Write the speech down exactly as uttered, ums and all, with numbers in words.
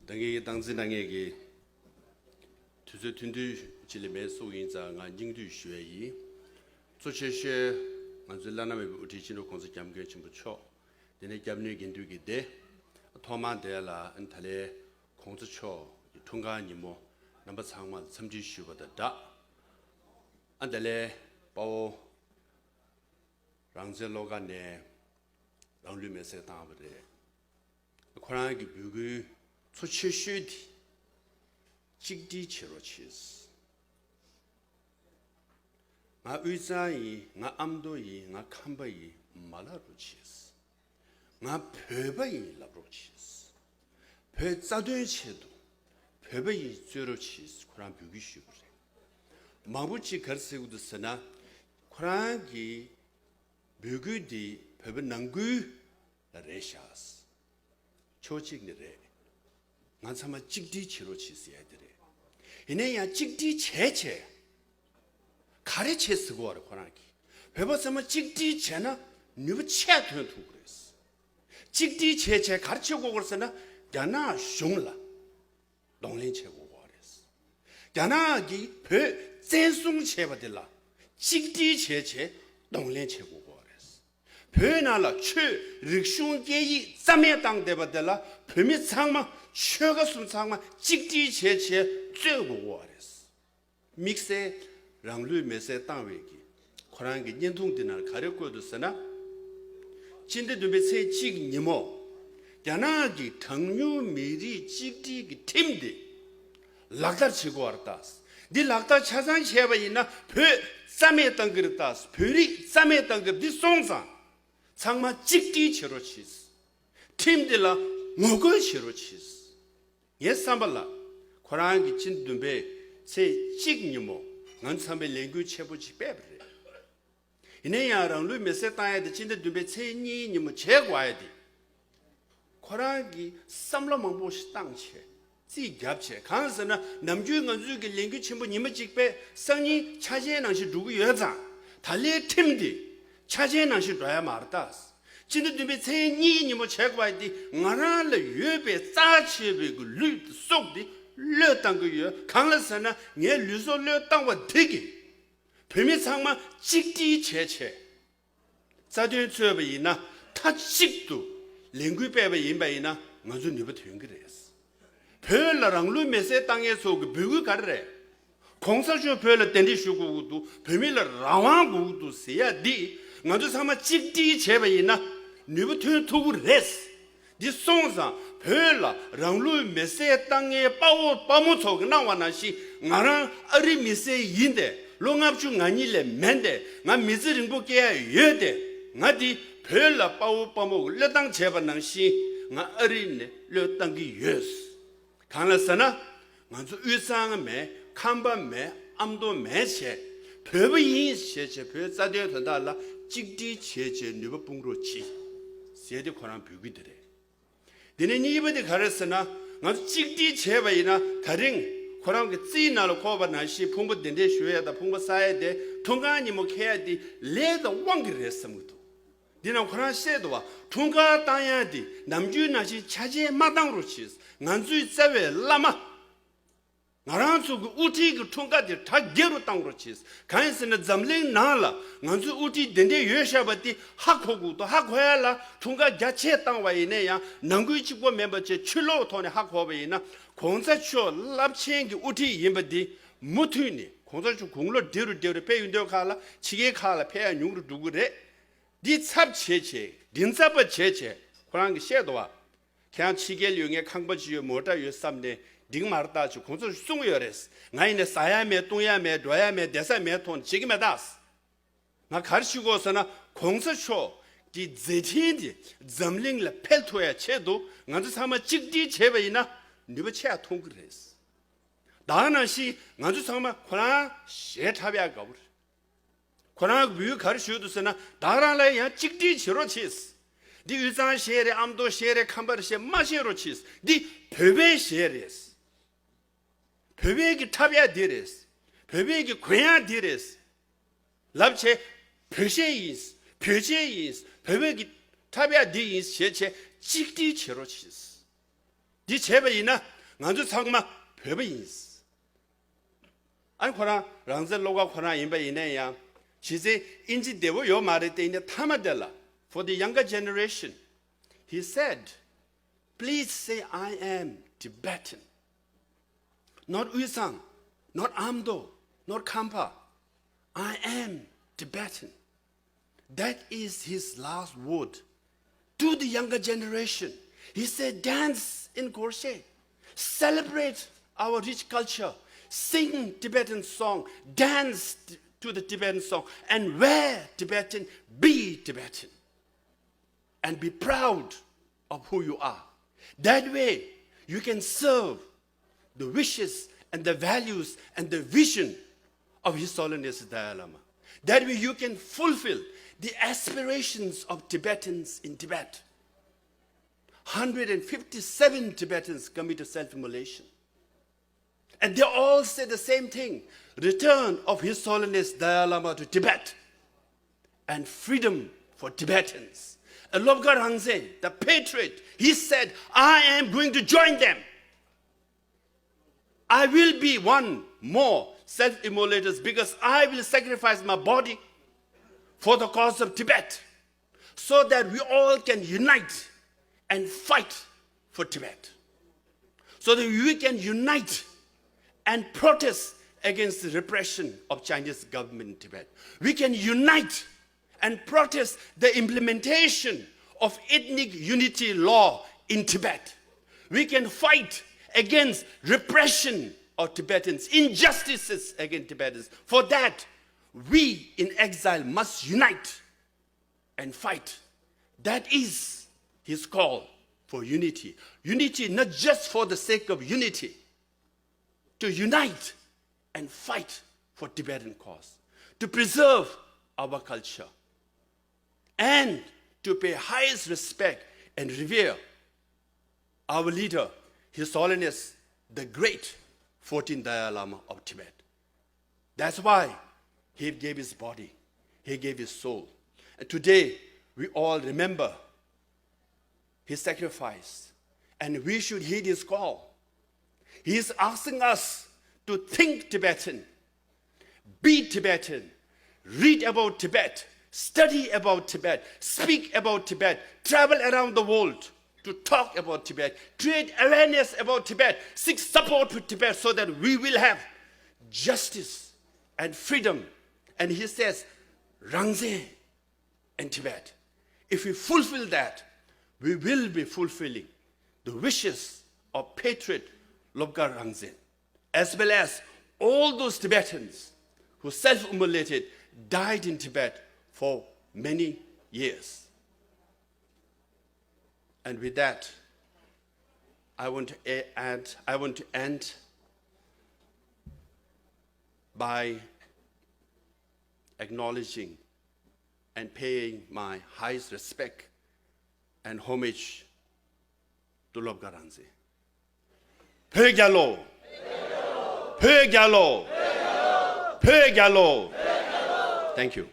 ད་གིན་སྟངས་འཛིན་གནང་མཁན་གྱི་དུས་ཚོད་ཐུང་ཐུང་ཅིག་ལས་མེད་སོང་ཡིན་ཙང་ང་སྙིང་བསྡུས་ཞུ་ཡ་ཡིན། གཙོ་ཆེ་ཤོས་ང་ཚོའི་བླ་ན་མེད་པའི་དབུ་ཁྲིད་སྤྱི་ནོར་༸གོང་ས་༸སྐྱབས་མགོན་ཆེན་པོ་མཆོག་དེ་ནས་སྐྱབས་གནས་དགེ་འདུན་གྱི་སྡེ་ཐོག་མར་དེ་ལ་ད་ལན་༸གོང་ས་མཆོག་གི་འཁྲུངས་སྐར་ཉིན་མོ་རྣམ་པ་ཚང་མ་ལ་འཚམས་འདྲི་ཞུས་པ་དང་སྦྲགས། ཨ་ད་ལན་དཔའ་བོ་རང་བཙན་བློ་དགའ་ནས་རང་ལུས་མེར་སྲེག་བཏང་བ་རེད། ཁོ་རང་གི་འབོད་སྐུལ་གཙོ་ཆེ་ཤོས་དེ་གཅིག་སྒྲིལ་བྱེད་རོགས་བྱེད། ང་དབུས་གཙང་ཡིན། ང་ཨ་མདོ་ཡིན། ང་ཁམས་པ་ཡིན་མ་ལབ་རོགས་བྱེད། ང་བོད་པ་ཡིན་ལབ་རོགས་བྱེད། བོད་རྩ་དོན་ཆེད་དུ་བོད་པ་ཡིན་རྩོད་རོགས་བྱེད། ཁོ་རང་འབོད་སྐུལ་ཞུས་པ་རེད། མང་པོ་ཅིག་ག་རེ་ཟེར་གྱི་འདུག་ཟེར་ན། ཁོ་རང་གི་འབོད་སྐུལ་འདི་བོད་པ་ནང་ཁུལ་ལ་རེད་ཤག་ཕྱོགས་གཅིག་ནས་རེད། ང་ཚང་མ་གཅིག་སྒྲིལ་བྱེད་རོགས་བྱེད་ཟེར་ཡ་དེ་རེད། ཡིན་ན་ཡང་གཅིག་སྒྲིལ་བྱས་བྱས་ག་རེ་བྱེད་ཟེར་གོ་བ་རེད། ཁོ་རང་གིས་བོད་པ་ཚང་མ་གཅིག་སྒྲིལ་བྱས་ན་ནུས་པ་ཆེ་ཐོན་ཐུབ་ཀྱི་རེད། གཅིག་སྒྲིལ་བྱས་བྱས་ག་རེ་བྱེད་དགོས་ཀྱི་རེད་ཟེར་ན། རྒྱ་ནག་གཞུང་ལ་གདོང་ལེན་བྱེད་དགོས་ཀྱི་རེད། རྒྱ་ནག་གིས་བོད་བཙན་བཟུང་བྱས་པ་དེ་ལ་གཅིག་སྒྲིལ་བྱས་བྱས་གདོང་ལེན་བྱེད་དགོས་ཀྱི་རེད། བོད་ནང་ལ་ཆོས་རིག་གཞུང་སྐད་ཡིག་རྩ་མེད་བཏང་བསྡད་པ་དེ་ལ་བོད་མི་ཚང་མ་ཆོལ་ཁ་གསུམ་ཚང་མ་གཅིག་སྒྲིལ་བྱས་བྱས་རྩོད་དགོས་ཀྱི་རེད། དམིགས་བསལ་རང་ལུས་མེར་སྲེག་བཏང་བའི་གི་ཁོ་རང་གི་བརྙན་ཐུང་འདི་ནང་ག་རེ་བཀོད་འདུག་ཟེར་ན། སྤྱི་ཟླ་བདུན་པའི་ཚེས་གཅིག་ཉིན་མོ་རྒྱ་ནག་གི་གྲངས་ཉུང་མི་རིགས་གཅིག་སྒྲིལ་གྱི་ཁྲིམས་འདི་ལག་བསྟར་བྱེད་དགོས་པ་རེད་ད། འདི་ལག་བསྟར་ཆ་ཚང་བྱས་པ་ཡིན་ན་བོད་རྩ་མེད་བཏང་གི་རེད་ད། བོད་རིགས་རྩ་མེད་བཏང་གི་རེད། འདི་སོང་ཙང་ཚང་མ་གཅིག་སྒྲིལ་བྱེད་རོགས་བྱེད། ཁྲིམས་འདི་ལ་ངོ་རྒོལ་བྱེད་རོགས་བྱེད། ངའི་བསམ་པ་ལ་ཁོ་རང་གིས་སྤྱི་ཟླ་བདུན་པའི་ཚེས་གཅིག་ཉིན་མོ་ང་ཚོ་ཚང་མས་ལས་འགུལ་ཆེན་པོ་ཅིག་སྤེལ་བ་རེད། ཡིན་ན་ཡང་རང་ལུས་མེར་སྲེག་བཏང་ཡ་དེ་སྤྱི་ཟླ་བདུན་པའི་ཚེས་གཉིས་ཉིན་མོ་བྱེད་དགོས་ཡ་དེ། ཁོ་རང་གིས་བསམ་བློ་མང་པོ་ཞིག་བཏང་བྱས་རྩིས་བརྒྱབ་བྱས། གང་ཟེར་ན་ནམ་རྒྱུན་ང་ཚོའི་གི་ལས་འགུལ་ཆེན་པོ་ཉི་མ་གཅིག་པས་སང་ཉིན་ཆ་ཆེན་ནང་བཞིན་འགྲོ་གི་ཡོད་ཙང་། ད་ལན་ཁྲིམས་དེ་ཆ་ཆེན་ནང་བཞིན་འགྲོ་ཡ་མ་རེད་ད། སྤྱི་ཟླ་བདུན་པའི་ཚེས་གཉིས་ཉིན་མོ་བྱེད་དགོས་པ་དེ་ང་རང་ལ་ཡོད་པའི་རྩ་ཆེ་བའི་གི་ལུས་སྲོག་དེ་བློས་བཏང་གི་ཡོད། གང་ལ་ཟེར་ན་ངའི་ལུས་སྲོག་བློས་བཏང་བ་དེ་གིས་བོད་མི་ཚང་མ་གཅིག་སྒྲིལ་བྱས་བྱས་རྩ་དོན་རྩོད་པ་ཡིན་ན། མཐའ་གཅིག་ཏུ་ལས་འགུལ་སྤེལ་བ་ཡིན་པ་ཡིན་ན་ང་ཚོ་ནུས་པ་ཐོན་གི་རེད། བོད་ལ་རང་ལུས་མེར་སྲེག་བཏང་མཁན་ཚོ་གི་འབོད་སྐུལ་ག་རེ་རེད། གོང་ས་མཆོག་བོད་ལ་གདན་འདྲེན་ཞུ་དགོས་ཀྱི་འདུག་བོད་མི་ལ་རང་དབང་དགོས་ཀྱི་འདུག་ཟེར་ཡ་འདི་ང་ཚོ་ཚང་མ་གཅིག་སྒྲིལ་བྱས་པ་ཡིན་ན་ནུས་པ་ཐོན་ཐུབ་ཀྱི་རེད། འདི་སོང་ཙང་བོད་ལ་རང་ལུས་མེར་སྲེག་བཏང་མཁན་དཔའ་བོ་དཔའ་མོ་ཚོ་གི་གནང་བ་ནང་བཞིན། ང་རང་ཨ་རི་མི་སེར་ཡིན་ཏེ་ལོ་ལྔ་བཅུ་ང་གཉིས་ལས་མན་ཏེ། ང་མི་ཚེ་རིང་པོ་སྐྱེལ་ཡ་ཡོད་དེ། ང་འདི་བོད་ལ་དཔའ་བོ་དཔའ་མོ་གི་བློས་བཏང་བྱས་པ་ནང་བཞིན་ང་ཨ་རི་ནས་བློས་བཏང་གི་ཡོད། གང་ལ་ཟེར་ན། ང་ཚོ་དབུས་གཙང་མེད། ཁམས་པ་མེད། ཨ་མདོ་མེད་བྱས། བོད་པ་ཡིན་ཞེས་བྱས་བོད་རྩ་དོན་དོན་དག་ལ་གཅིག་སྒྲིལ་བྱས་བྱས་ནུས་པ་སྤུངས་རོགས་གྱིས་ཟེར་ཏེ་ཁོ་རང་འབོད་སྐུལ་འདི་རེད། འདི་ནས་གཉིས་པ་དེ་ག་རེ་ཟེར་ན། ང་ཚོ་གཅིག་སྒྲིལ་བྱས་པ་ཡིན་ན་ད་རིང་ཁོ་རང་གི་རྩིས་ནང་ལ་འཁོད་པ་ནང་བཞིན་ཕུང་པོ་གདན་འདྲེན་ཞུ་ཡ་དང་ཕུང་པོ་བསག་ཡ་དེ་འཁྲུངས་སྐར་ཉིན་མོ་འཁེལ་ཡ་དེ་ལས་དང་དབང་གིས་རེད་བསམ་གྱི་འདུག་འདི་ནང་ཁོ་རང་བཤད་འདུག་བ། འཁྲུངས་སྐར་བཏང་ཡ་དེ་ནམ་རྒྱུན་ནང་བཞིན་ཆ་ཆེན་མ་བཏང་རོགས་གྱིས། ང་ཚོའི་རྩ་བའི་བླ་མ། ང་རང་ཚོ་གི་དབུ་ཁྲིད་ཀྱི་འཁྲུངས་སྐར་དེ་གྲ་རྒྱས་རུ་བཏང་རོགས་གྱིས། གང་ཡིན་ཟེར་ན་འཛམ་གླིང་ནང་ལ་ང་ཚོའི་དབུ་ཁྲིད་དེ་འདྲས་ཡོད་བཞག་པ་དེ་ཧ་གོ་དགོས་འདུག་ཧ་གོ་ཡ་ལ་འཁྲུངས་སྐར་རྒྱ་ཆེ་བཏང་བ་ཡིན་ན་ཡང་ནང་ཁུལ་གཅིག་པོ་མིན་པ་བྱས་ཕྱི་ལོགས་ཐོག་ནས་ཧ་གོ་བ་ཡིན་ན། གོང་ས་མཆོག་རླབས་ཆེན་གྱི་དབུ་ཁྲིད་ཡིན་པ་འདི་མུ་མཐུད་ནས་གོང་ས་མཆོག་དགུང་ལོ་བགྲེས་རུ་བགྲེས་རུ་ཕེབས་ཡོང་དུས་ཁག་ལ་ཕྱི་རྒྱལ་ཁག་ལ་ཕེབས་ཡ་ཉུང་རུ་འགྲོ་གི་རེད། འདི་ཚབ་བྱས་བྱས་མགྲིན་ཚབ་པ་བྱས་བྱས་ཁོ་རང་གིས་བཤད་འདུག་བ། ཁྱེད་རང་ཕྱི་རྒྱལ་ཡོད་མཁན་ཁང་པ་ཅིག་ཡོད། མོ་ཊ་ཡོད་བསམ་ནས་འགྲིག་མ་རེད་ད་ཅེས་གོང་ས་མཆོག་གསུང་གི་ཡོད་རེད། ང་ཡིན་ནས་ཟ་ཡ་མེད། བཏུང་ཡ་མེད། འགྲོ་ཡ་མེད། བསྡད་ས་མེད། ཐོག་ནས་བྱེད་ཀྱི་མེད་ད། ང་ག་རེ་ཞུ་དགོས་ཟེར་ན་གོང་ས་མཆོག་གི་མཛད་འཕྲིན་དེ་འཛམ་གླིང་ལ་འཕེལ་ཐུབ་ཡ་ཆེད་དུ་ང་ཚོ་ཚང་མ་གཅིག་སྒྲིལ་བྱས་པ་ཡིན་ན་ནུས་པ་ཆེ་ཡ་ཐོན་གི་རེད། ད་ག་ནང་བཞིན་ང་ཚོ་ཚང་མ་ཁོ་རང་ཞལ་འཁྲབ་ཡ་དགའ་བོ་རེད། ཁོ་རང་གི་འབོད་སྐུལ་ག་རེ་ཞུས་འདུག་ཟེར་ན། བདག་རང་ལ་ཡང་གཅིག་སྒྲིལ་བྱེད་རོགས་གྱིས། འདི་དབུས་གཙང་གཞས་རེད། ཨ་མདོ་གཞས་རེད། ཁམས་པ་གཞས་མ་བཤད་རོགས་གྱིས། འདི་བོད་པའི་གཞས་རེད། བོད་པའི་གི་འཁྲབ་ཡ་འདི་རེད། བོད་པའི་གི་གོན་ཡ་འདི་རེད། ལབ་བྱས། བོད་གཞས་ཡིན། བོད་ཆས་ཡིན། བོད་པའི་གི་འཁྲབ་ཡ་འདི་ཡིན་ཞེས་བྱས་གཅིག་སྒྲིལ་བྱེད་རོགས་གྱིས། འདི་བྱས་པ་ཡིན་ན་ ང་ཚོ་ཚང་མ་བོད་པ་ཡིན། ཨ་ནི་ཁོ་རང་རང་བཙན་སློབ་གྲྭ་ཁོ་རང་ཡིན་པ་ཡིན་ན་ཡང་། གཞི་རྩའི་ཨིན་ཇི་བདེ་བོ་ཡོད་མ་རེད་དེ། ཡིན་ནའི་མཐའ་མ་དེ་ལ། For the younger generation, he said, "Please say I am Tibetan. Not Uyesang, not Amdo, not Khampa. I am Tibetan." That is his last word to the younger generation. He said, "Dance in Gorshe, celebrate our rich culture, sing Tibetan song, dance t- to the Tibetan song, and wear Tibetan, be Tibetan, and be proud of who you are. That way, you can serve the wishes and the values and the vision of His Holiness the Dalai Lama. That way, you can fulfill the aspirations of Tibetans in Tibet." Hundred and fifty-seven Tibetans committed self-immolation. And they all say the same thing: "Return of His Holiness Dalai Lama to Tibet and freedom for Tibetans." And Lobgar Rangzen, the patriot, he said, "I am going to join them. I will be one more self-immolators because I will sacrifice my body for the cause of Tibet, so that we all can unite and fight for Tibet, so that we can unite and protest against the repression of Chinese government in Tibet. We can unite and protest the implementation of ethnic unity law in Tibet. We can fight against repression of Tibetans, injustices against Tibetans. For that, we in exile must unite and fight." That is his call for unity. Unity not just for the sake of unity, to unite and fight for Tibetan cause, to preserve our culture, and to pay highest respect and revere our leader, His Holiness the Great fourteenth Dalai Lama of Tibet. That's why he gave his body, he gave his soul. And today, we all remember his sacrifice, and we should heed his call. He is asking us to think Tibetan, be Tibetan, read about Tibet, study about Tibet, speak about Tibet, travel around the world to talk about Tibet, create awareness about Tibet, seek support for Tibet, so that we will have justice and freedom. And he says, "Rangzen and Tibet." If we fulfill that, we will be fulfilling the wishes of patriot Lobgar Rangzen, as well as all those Tibetans who self-immolated, died in Tibet for many years. And with that, I want to a- and I want to end by acknowledging and paying my highest respect and homage to Lobgar Rangzen. བོད་རྒྱལ་ལོ། བོད་རྒྱལ་ལོ། བོད་རྒྱལ་ལོ། Thank you.